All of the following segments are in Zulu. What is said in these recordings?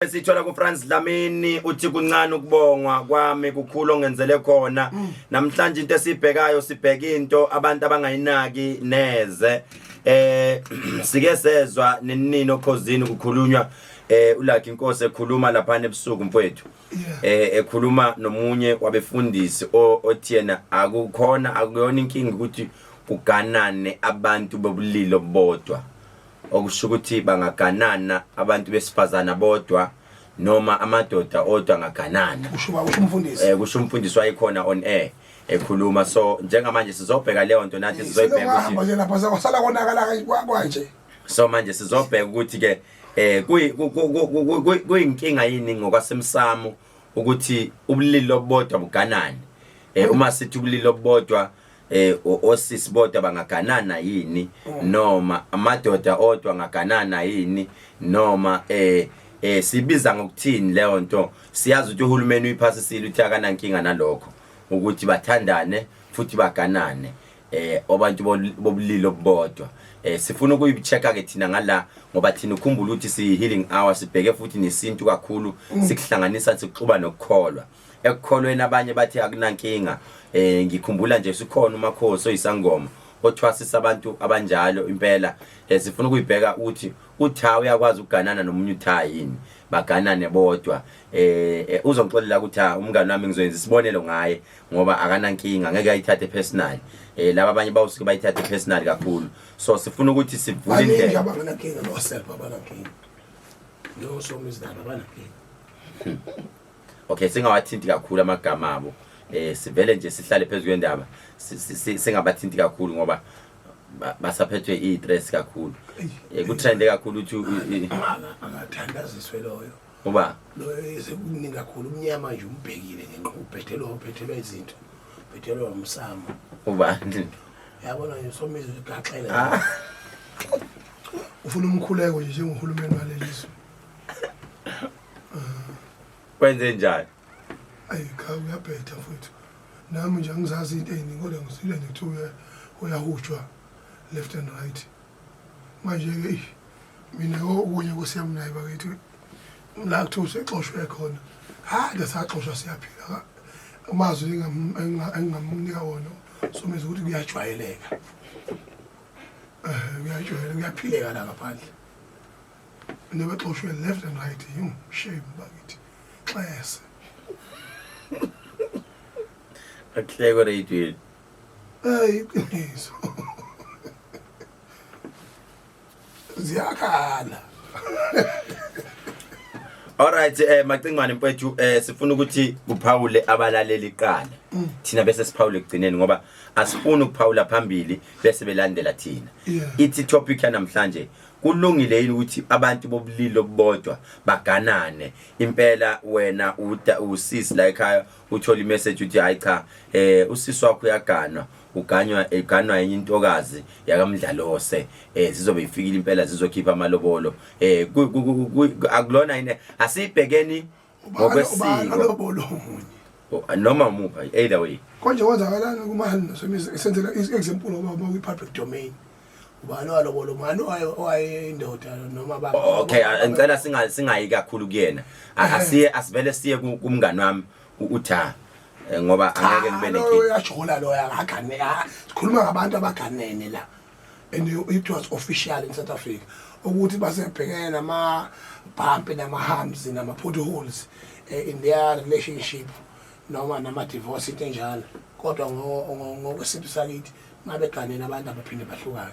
Sithola ku France Dlamini uthi kuncane ukubongwa kwami kukhulu ongenzele khona. Namhlanje into esibhekayo, sibheka into abantu abangayinaki neze. Sike sezwa nenini okhozini kukhulunywa, uLucky Inkosi ekhuluma lapha ebusuku, mfowethu, ekhuluma nomunye wabefundisi othi yena akukhona, akuyona inkinga ukuthi kuganane abantu bobulili obodwa, okusho ukuthi bangaganana abantu besifazana bodwa noma amadoda odwa angaganana. Kusho umfundisi. Kusho umfundisi, wayekhona on air ekhuluma. So njengamanje sizobheka leyo nto nathi, sizoyibheka ukuthi Selokahamba nje lapha, sekwasala konakala kwanje. So manje sizobheka ukuthi ke kuyinkinga yini ngokwasemsamo ukuthi ubulili obodwa buganane. Uma sithi ubulili obodwa, osisi bodwa bangaganana yini, noma amadoda odwa angaganana yini, noma sibiza ngokuthini leyo nto? Siyazi ukuthi uhulumeni uyiphasisile, uthi akanankinga nalokho ukuthi bathandane futhi baganane abantu bobulili obodwa. Sifuna ukuyichecka ke thina ngala, ngoba thina, ukhumbula ukuthi si healing hour, sibheke futhi nesintu kakhulu, sikuhlanganisa, sikuxuba nokukholwa. Ekukholweni abanye bathi akunankinga. Ngikhumbula nje sikhona umakhosi oyisangoma othwasisa abantu abanjalo impela. Sifuna ukuyibheka ukuthi utha uyakwazi ukuganana nomunye utha yini, baganane bodwa. Uzongixolela ukuthi ha, umngane wami, ngizoyenza isibonelo ngaye ngoba akanankinga, ngeke ayithathe personal. Laba abanye bawusuke bayithathe personal kakhulu, so sifuna ukuthi sivule Baningi indlela. Abangenankinga, noself abanankinga, nosomizindaba abanankinga. Okay, singawathinti kakhulu amagama abo. Sivele nje sihlale phezulu kwendaba, singabathinti kakhulu ngoba basaphethwe i-stress kakhulu. Kutrende kakhulu ukuthi Akathandaziswe loyo. Uba Loyo sekuningi kakhulu, umnyama nje umbhekile ngenqo, ubhedelwa, ubhedelwa izinto, ubhedelwa umsamo. Uba Yabona nje somizi ugaxele. Ah. Ufuna umkhuleko nje njengohulumeni waleli zwe. Kwenze njani? Ayi cha, uyabheda mfowethu. Nami nje angizazi into ey'ningi, kodwa ngizwile nje kuthiwa uyahutshwa left and right. Manje-ke eyi, mina okunye nkosi yami naye bakithi la kuthiwa usexoshwe khona, hade saxoshwa siyaphila. Amazwi engingamnika wona someza ukuthi kuyajwayeleka, kuyajwayeleka, kuyaphileka la ngaphandle nebexoshwe left and right. Shame bakithi, xese. Akuhleko reyidweni. Hayi, iqiniso, Ziyakhala. Alright, Macingwane mfethu, sifuna ukuthi kuphawule abalaleli qala. Thina bese siphawule ekugcineni, ngoba asifuni ukuphawula phambili bese belandela thina. Ithi topic yanamhlanje, kulungile yini ukuthi abantu bobulili obodwa baganane? Impela wena uda usisi la ekhaya uthola imessage uthi hayi cha, usisi wakho uyaganwa, uganywa, eganwa enye intokazi yakamdlalose, zizobe ifikile impela zizokhipha amalobolo. Akulona yini? Asibhekeni ngokwesiko. Alobolo omunye. Noma umupha, either way. Konje kwenzakalani kumani nosemizi? Senzela example ngoba kwi-public domain. Ubani owalobola umani owayeyindoda noma baba? Okay, ngicela singayi kakhulu kuyena. Asiye, asivele siye kumngani wami utha, ngoba angeke ngibe loyo nenkinga. Uyajola loyo, akagane. Sikhuluma ngabantu abaganene la and it was official in South Africa ukuthi basebhekene nama-bump nama-humps nama-potholes in their relationship noma nama-divorce, into enjalo. Kodwa ngokwesintu sakithi mabeganene abantu abaphinde bahlukane,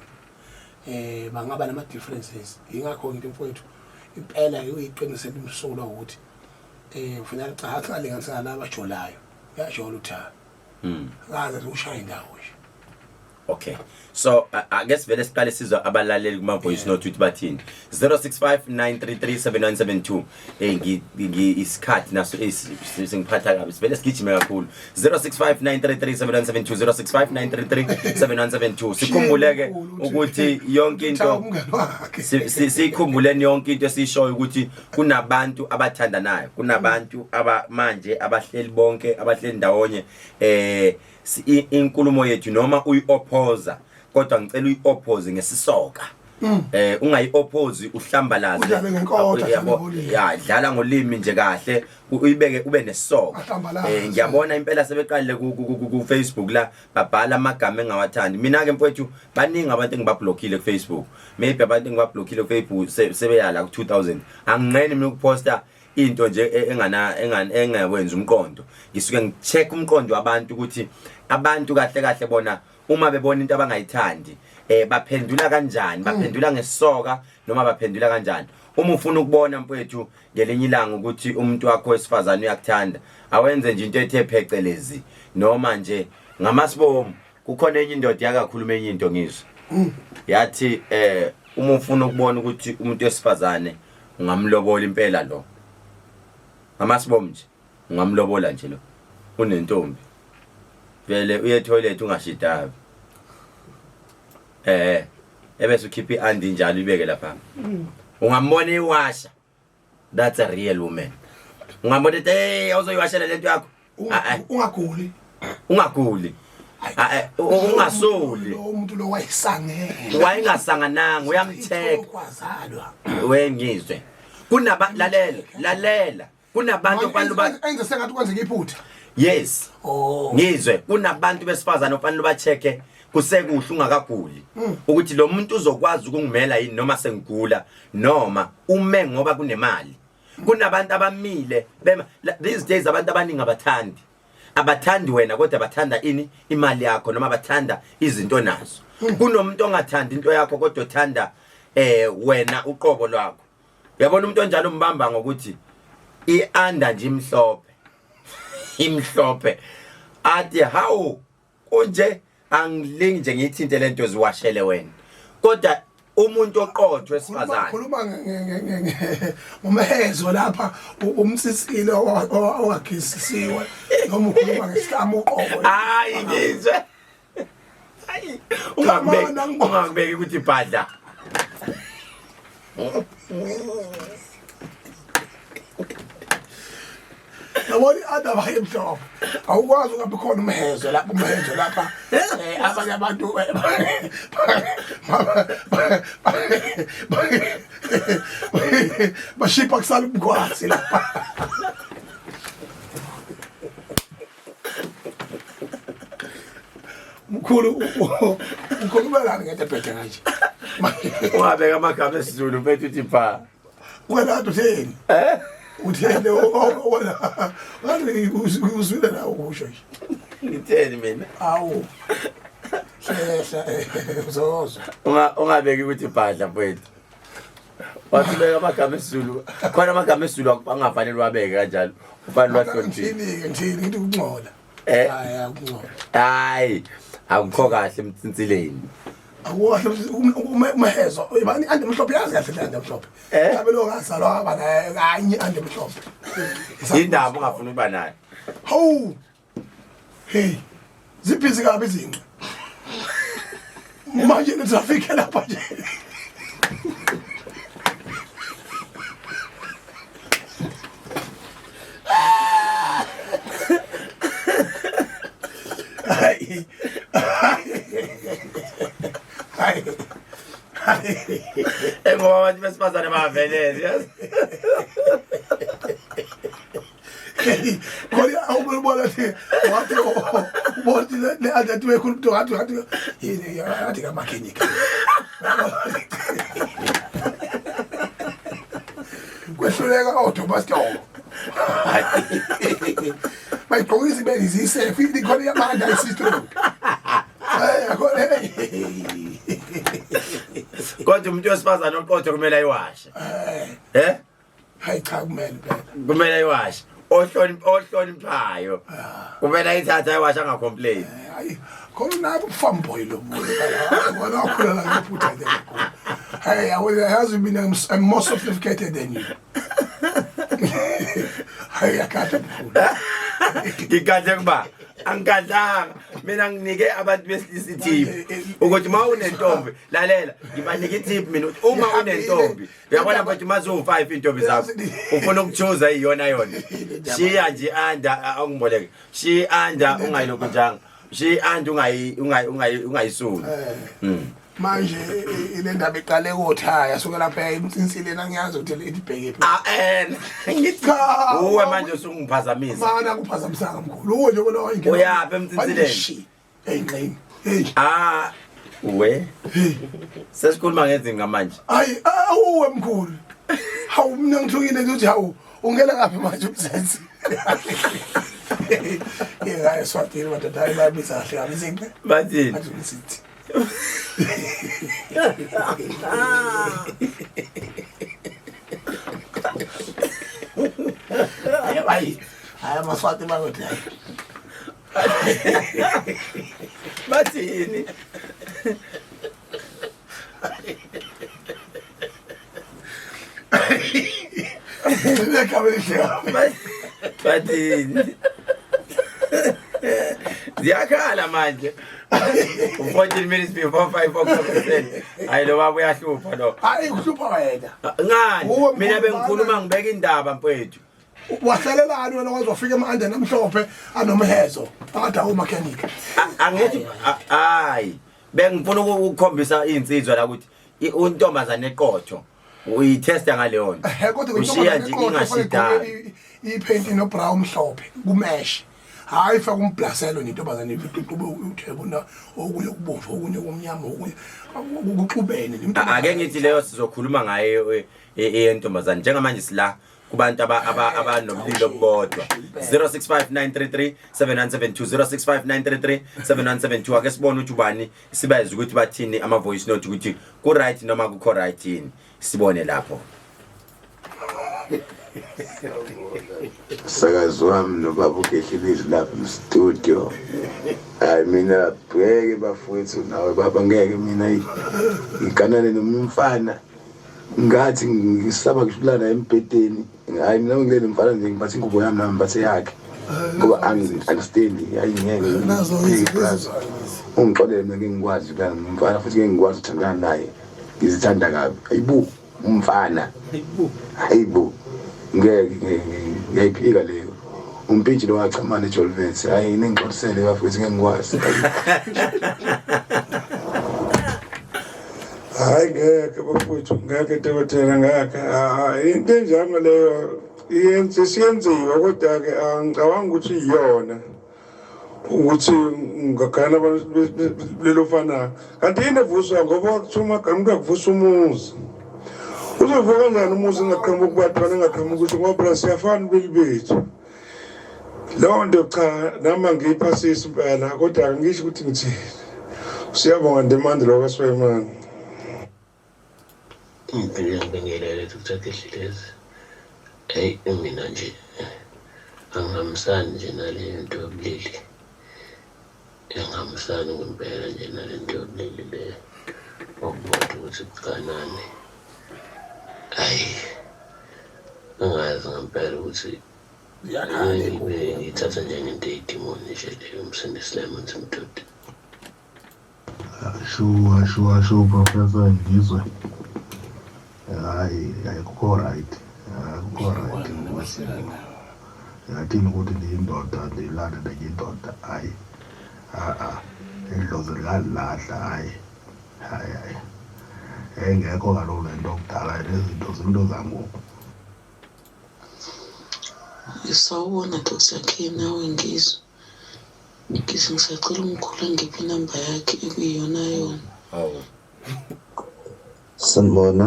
bangaba nama-differences. Yingakho ngithi mfowethu, impela uyiqiniso elimsulwa ukuthi ufanele, cha, singalinganisana laba abajolayo. Uyajola uthando, akaze ushaya indawo nje. Okay, so ake sivele siqale sizwa abalaleli kuma voice note ukuthi bathini. 0659337972. Ngi isikhathi naso singiphatha kabi, sivele sigijime kakhulu. 0659337972, 0659337972. Sikhumbuleke ukuthi yonke into Umngani wakhe. Sikhumbuleni yonke into esiyishoyo ukuthi kunabantu abathandanayo, kunabantu aba manje abahleli bonke, abahleli ndawonye. Inkulumo yethu noma uyi-opposa, kodwa ngicela uyi-oppose ngesisoka. Ungayi oppose, uhlambalaze. Udlale ngenkotha, Yabo, dlale ngolimi. Ya, dlala ngolimi nje kahle, uyibeke ube nesoka. Ahlambalaze. Ngiyabona impela sebeqalile ku Facebook la babhala amagama engawathandi. Mina ke mfowethu, baningi abantu engibablockile ku Facebook. Maybe abantu engibablockile ku Facebook sebeyala ku 2000. Anginqeni mina ukuposta into nje engana engawenza umqondo. Ngisuke ngicheck umqondo wabantu ukuthi abantu kahle kahle bona uma bebona into abangayithandi baphendula kanjani, baphendula ngesoka noma baphendula kanjani. Uma ufuna ukubona mfowethu ngelinye ilanga ukuthi umuntu wakho wesifazane uyakuthanda, awenze nje into ethe phecelezi noma nje ngamasibomu. Kukhona enye indoda yakakhuluma enye into, ngizwe yathi uma ufuna ukubona ukuthi umuntu wesifazane ungamlobola impela lo ngamasibomu nje, ungamlobola nje lo unentombi, vele uye toilet ungashidabi, ebese ukhipha iandi njalo ibeke lapha, ungambona iwasha, that's a real woman. Ungambona ethi, hey, awuzoyiwashela lento yakho. Ah, ah. Ungaguli. Ungaguli. Ah, ungasoli. Lo muntu lo wayesangene. Wayengasangananga, uyamcheck. Kwazalwa. Wengizwe kunaba, lalela, lalela, kunabantu ofanele ba enze sengathi kwenzeka iphutha. Yes. Oh. Ngizwe kunabantu besifazane ofanele ba-check kusekuhle ungakaguli ukuthi lo muntu uzokwazi ukungimela yini noma sengigula, noma ume ngoba kunemali. Kunabantu abamile bema these days, abantu abaningi abathandi wena kodwa bathanda ini? Imali yakho, noma bathanda izinto nazo. Kunomuntu ongathandi into yakho kodwa othanda wena uqobo lwakho. Uyabona umuntu onjalo umbamba ngokuthi i-under nje imhlophe, imhlophe, athi hawu, kunje angilingi nje ngiyithinte lento, ziwashele wena. Kodwa umuntu oqotho wesifazane Khuluma ngomhezo lapha, umsisile owagisisiwe, noma ukhuluma ngesihlamu uqobo? Hayi, ngizwe, hayi, ungakubeki. Come on, angibona. Ungakubeki ukuthi bhadla. Yabona i-under bayemhlophe, awukwazi ungabi khona umhezo lapha, umhezo lapha. Abanye abantu bashipha kusala umkhwazi lapha. Mkhulu, ukhulumelani ngento ebhede kanje? Ungabeka amagama esiZulu mfethu, uthi pha. Wena kade utheni? Utheni wena? Ngathi uzwile la ukusho nje. Ngitheni mina? Awu, hlehla, uzozwa. Ungabeki ukuthi bhadla mfethu. Wathi beka amagama esiZulu. Khona amagama esiZulu angafanele wabeke kanjalo, ufanele wahloniphile. Ngithini-ke? Ngithini? Ngithi ukungcola. Eh. Hayi, ukungcola. Hayi, akukho kahle emtsinsileni. Akukahle umhezo ibani under mhlophe, yazi kahle le under mhlophe. Eh? Mhlawumbe lo ngazalwa waba naye kanye under mhlophe. Indaba ungafuni ukuba nayo. Hawu, hey, zibhizi kabi izinqa manje ne-traffic lapha nje. Hayi hayi hayi. Engoba abantu besifazane bavelele, yazi. Khona awubona thi wathi ubona le athi wekhulu umuntu wathi yini, athi kamakhenika kwehluleka odomasitoko bayigqokisa ibele ziyisefu ikhona iyabanda isistro. Kodwa umuntu wesifazane oqotho kumele ayiwashe. Eh? Hayi cha, kumele phela. Kumele ayiwashe. Ohloniphayo. Kumele ayithathe ayiwashe, angacomplain. Hayi khona nabo farm boy lo wena wakhula la ngephutha nje kakhulu. Hey, yazi mina I'm more sophisticated than you. Hayi, yakade mkhulu. Ngikadle kuba angikadlanga mina, nginike abantu besilisa ithip ukuthi uma unentombi, lalela, ngibanike ithip mina ukuthi uma unentombi, uyabona mfethu, uma ziwu-5 iy'ntombi zakho ufuna ukuchuza iyona yona, shiya nje under, awungiboleke, shiya under, ungayilokhu njanga, shiya under, ungayisuli. Manje le ndaba iqale kothaya suke lapha emnsinsileni angiyazi ukuthi ibheke phi. Ah eh ngithi Cha, uwe manje usungiphazamisa. Mana kuphazamisaka mkhulu. Uwe nje wena wayingena. Uyaphi emnsinsileni? Hey ngxenye. Hey. Ah we. Sesikhuluma ngezinga manje. Hayi uwe mkhulu. Hawu mina ngithukile nje uthi hawu ungena ngaphi manje umsenzi. Yeka eSwatini madoda hayi bayabiza kahle kabi izinto. Bathini? Bathi umsithi. Hayi hayi amaSwati bakuthi hayi. Bathini? Negama elihle kabi. Bathini? Ziyakhala manje. 14 minutes before 5 o'clock. Hayi lo baba uyahlupha lo. Hayi kuhlupha wena. Ngani? Uwe Mina mkhulu, bengikhuluma bana. ngibeka indaba mfowethu. Wahlelelani wena waze wafika ema-andeni amhlophe anomhezo akade awumakhenikha. Angithi hayi bengifuna ukukhombisa insizwa la ukuthi untombazane eqotho uyitesta ngaleyo nto. Ehe kodwa Ushiya nje ingashidani. iphenti nobra omhlophe kumesh. Hayi faka umblaselo nentombazane iqube uthebo na okunye kubomvu okunye kumnyama okunye kuxubene Ake ngithi leyo sizokhuluma ngayo eyentombazane njengamanje sila kubantu abanobulili obubodwa. 0659337172 0659337172 ake sibone ukuthi ubani sibazi ukuthi bathini ama voice note ukuthi ku right noma kukho right yini sibone lapho. Msakazi wami nobaba uGedlilizwi lapha emstudio. Hayi mina ngeke bafowethu nawe baba ngeke mina ngiganane nomunye umfana ngathi ngisaba ngisho embhedeni. Hayi mina ngilele mfana nje ngiphathe ingubo yami nami ngiphathe yakhe ngoba angi-understand. Hayi ngeke Nazo izi- ungixolele mina ngeke ngikwazi ukulala nomfana futhi ngeke ngikwazi ukuthandana naye ngizithanda kabi. Hayibo umfana, hayibo ngeke ngeke ngiyayiphika leyo. Umpintshi lo wachamana eJolvet. Hayi ningixolisele bafowethu ngeke ngikwazi. Hayi ngeke bafowethu ngeke dokotela ngeke. Into enjalo leyo isiyenziwa kodwa-ke angicabanga ukuthi iyona ukuthi ungagana abantu lelo fanayo. Kanti yini evuswa ngoba kuthiwa umuntu akuvusa umuzi. Uzovuka kanjani umuzi engaqhamuki kubatwana engaqhamuki ukuthi ngoba phela siyafana ubili bethu. Leyo nto cha nami angiyiphasisi impela kodwa angisho ukuthi ngithini. Siyabonga Ndimande lo kaSwayimane. Ngibingelele Dr. Gedlilezi. Eyi mina nje angihambisani nje nale nto yobulili. Angihambisani ngempela nje nale nto yobulili le obubodwa ukuthi buganane. Hhayi angazi ngempela ukuthi ngiyithatha njengento eyidimoni nje leyo Msindisi Lemons Mdudu. Shuwa shuwa shuwa Professor Ngizwe. Hayi ayikho right. Ayikho right ngokwesimo. Yathini ukuthi ndiyindoda ndilale ndiyindoda hayi. A idlozi lalahla hayi. Hayi hayi. Engekho kaloku le nto kudala lezinto zinto zangoku. Sawubona Dr. K nawe Ngizwe. Ngithi ngisacela umkhulu angiphe inamba yakhe ekuyiyona yona. Hawu. Sanibona,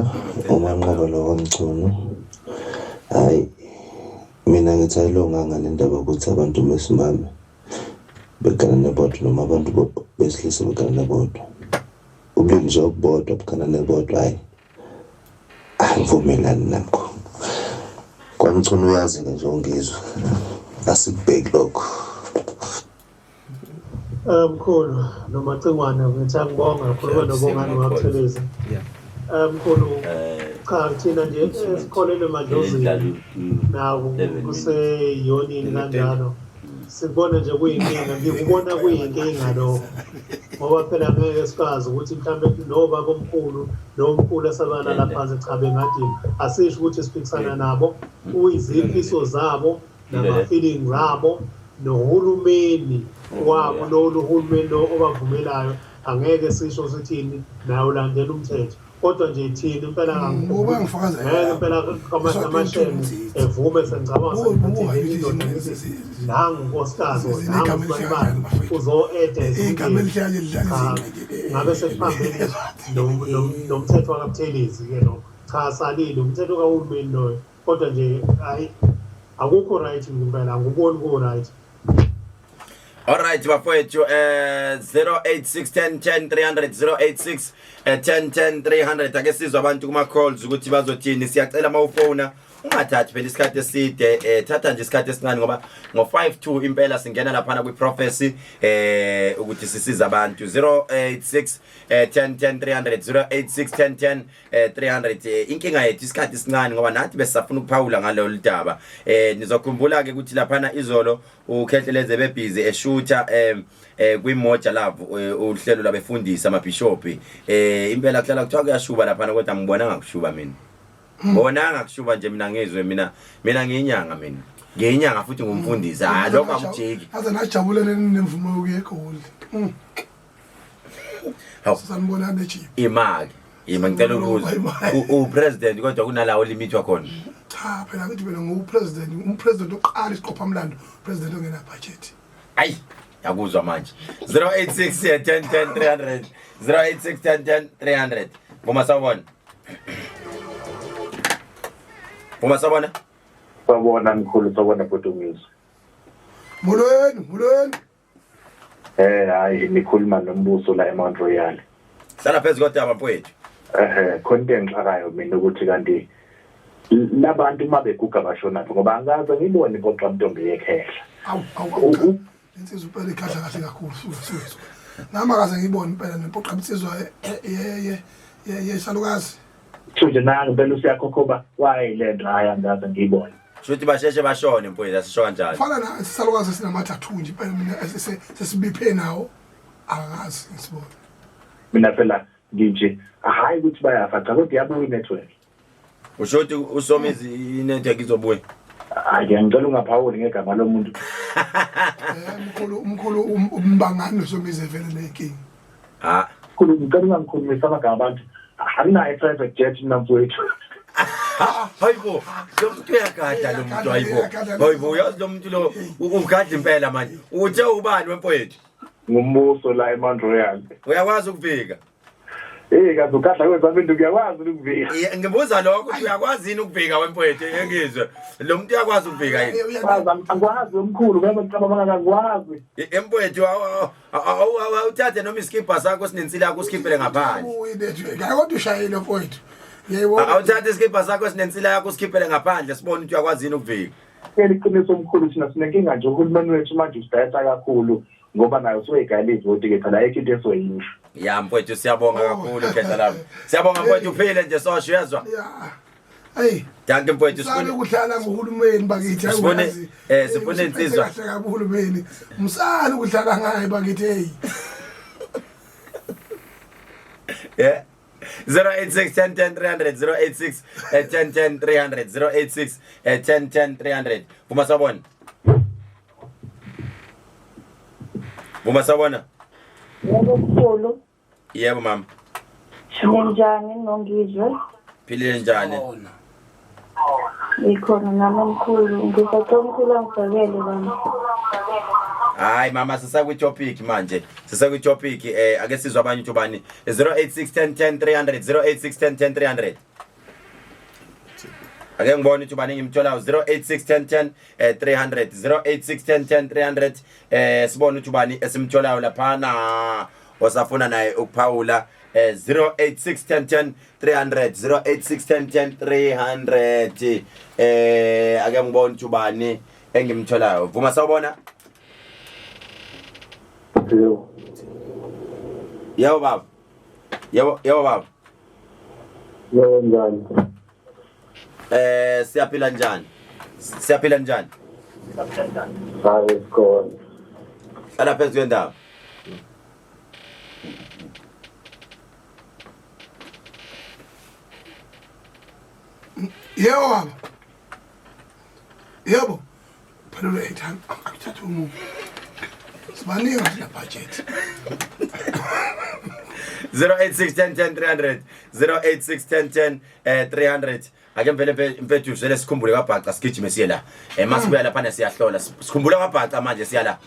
uManqoba lo kwaMchunu. Hhayi, mina ngithi ayilunganga le ndaba ukuthi abantu besimame beganane bodwa noma abantu besilisa beganane bodwa. Ubulili nje obubodwa buganane bodwa, hhayi angivumelani nakho. KwaMchunu uyazi-ke nje uNgizwe, asikubheki lokho. Mkhulu noMacingwane ngithi angibonga kakhulu nobongani wakutheleza. Mkhulu cha thina nje esikholelwe emadlozini nawo kuseyonini kanjalo sikubona nje kuyinkinga, ngikubona kuyinkinga lokho ngoba phela ngeke sikwazi ukuthi mhlawumbe nobaba omkhulu nomkhulu asabalala phansi cha bengadini. Asisho ukuthi siphikisana nabo, kuyizifiso zabo nama-feelings abo nohulumeni wabo lolu hulumeni lo obavumelayo Angeke sisho sithini naye ulandela umthetho kodwa nje thina impela Ngoba ngifakaza ngeke impela amashenge evume sengicabanga Buka indoda ngithi nangu unkosikazi or nangu Igama usibanibani uzo-eda igama elihlale lidlala Cha, ngabe sekuphambene nomthetho wakaButhelezi-ke lo. Cha, salile umthetho kahulumeni loyo kodwa nje hayi akukho right ngempela anguboni ku-right. Alright bafowethu 086 10 10 300 086 10 10 300 ake sizwe abantu kuma calls ukuthi bazothini. Siyacela mawufona ungathathi phela isikhathi eside, thatha nje isikhathi esincane ngoba ngo52 impela singena laphana kwi prophecy ukuthi sisize abantu. 086 10 10 300 086 10 10 300. Inkinga yethu isikhathi esincane ngoba nathi besisafuna ukuphawula ngalolu daba. Nizokhumbula ke ukuthi laphana izolo uKhehleleze bebhizi eshutha kwiMoja Love, uhlelo labefundisi amabhishobhi. Impela kuhlala kuthiwa kuyashuba laphana kodwa ngibona ngakushuba mina. Bona ngakushuba nje mina ngizwe mina ngiyinyanga, mina ngiyinyanga futhi ngumfundisi. Hayi, lokho akujiki. Aze najabulele nemvumo yokuya eGoli. Hawu. Sanibonani ejip. Imali ima, ngicela ukubuza, upresident kodwa kunalawo limithwa khona? Cha phela, ngithi mina ngu-president, umpresident oqala isiqophamlando, president ongena budget. Ayi, yakuzwa manje. 086 10 10 300 086 10 10 300. Vuma, sawubona. Vuma, sawubona. Sawubona mkhulu, sawubona bhuti Ngizwe. Molweni, molweni. Hayi, nikhuluma nombuso la eMount Royal. Hlala phezu kodaba mfowethu. Khona into engixakayo mina ukuthi kanti labantu uma beguga bashonaphi, ngoba angikaze ngibone impoqa mntombi yekhehla. Awu awu awu, insizwa impela ikhahla kahle kakhulu. Suka suka suka, nami akaze ngiyibone impela nempoqa insizwa ye ye yesalukazi. Kusho nje nangu impela usiyakhokhoba wayi le nto, hhayi, angikaze ngiyibone. Shuthi basheshe bashone mfowethu, asisho kanjalo. Fana na isalukazi esinamathathu nje impela, mina sesibiphe nawo akazi ngisibona. Mina phela nginje, hhayi ukuthi bayafa, cha, kodwa iyabuya inetwork. Usho ukuthi uSomizi inetwork izobuya? Hhayi, ngiyangicela ungaphawuli ngegama lomuntu. Mkhulu, umkhulu, umbangani noSomizi vele nenkinga. Ha. Mkhulu, ngicela ungangikhulumisi amagama abantu, anginayo i-private jet mina mfowethu. Hayibo, lo muntu uyagadla lo muntu, hayibo. Hayibo, uyazi lo muntu lo ugadla impela manje. Uthe ubani wemfowethu? Ngumbuso la eMount Royal. Uyakwazi ukuvika? Eh, kaze ugadla kwezami into, ngiyakwazi ukuvika. Ngibuza lokho ukuthi uyakwazi yini ukuvika wemfowethu, engizwe. Lo muntu uyakwazi ukuvika yini? Angikwazi omkhulu, ngeke ngicabanga, angikwazi. Emfowethu, awuthathe noma isikibha sakho sinensila yakho usikhiphele ngaphandle. Uyi-network hayi, kodwa ushayile mfowethu, yebo. Awuthathe isikibha sakho esinensila yakho usikhiphele ngaphandle, sibone ukuthi uyakwazi yini ukuvika. Phela iqiniso omkhulu, thina sinenkinga nje, uhulumeni wethu manje usidayisa kakhulu ngoba nayo usuyigayela ivoti-ke, phela ayikho into esoyisho. Ya mfowethu, siyabonga kakhulu khehla lami. Siyabonga mfowethu, uphile nje sosho, uyezwa? Ya, hey. Dankie mfowethu. Sifuna Sifune ukudlala ngohulumeni bakithi. Sifune insizwa. Kahle kabi uhulumeni, msana ukudlala ngaye bakithi, hey. Yeah. 086 10 10 300 086 10 10 300 086 10 10 300. Vuma, sawubona. Vuma, sawubona. Yebo mkhulu. Yebo mama. Ninjani noNgizwe? Philile, njani? Ngikhona nami mkhulu. Ngisacela umkhulu angibhekele bami. Hayi mama, sisakwi topic manje. Sisakwi topic, ake sizwe abanye ukuthi ubani. 086 10 10 300 086 10 10 300. Ake ngibone ukuthi ubani ngimtholayo. 086 10 10 300 086 10 10 300. Sibone ukuthi ubani esimtholayo laphana osafuna naye ukuphawula. 086 10 10 300 086 10 10 300. Ake ngibone ukuthi ubani engimtholayo. Vuma, sawubona. Yebo. Yebo baba, yebo, yebo baba. Yebo, njani? Siyaphila, njani? Siyaphila, njani? Hayi, sikhona. Hlala phezu kwendaba. Yebo baba, yebo, phela ule-airtime akuthathe umuntu. Sibaningi la budget. 086 10 10 300 086 10 10 300. Ake mvele mfethu vele sikhumbule kwabhaca, sigijime siye la. Masibuya lapha siyahlola. Sikhumbula kwabhaca manje, siya la.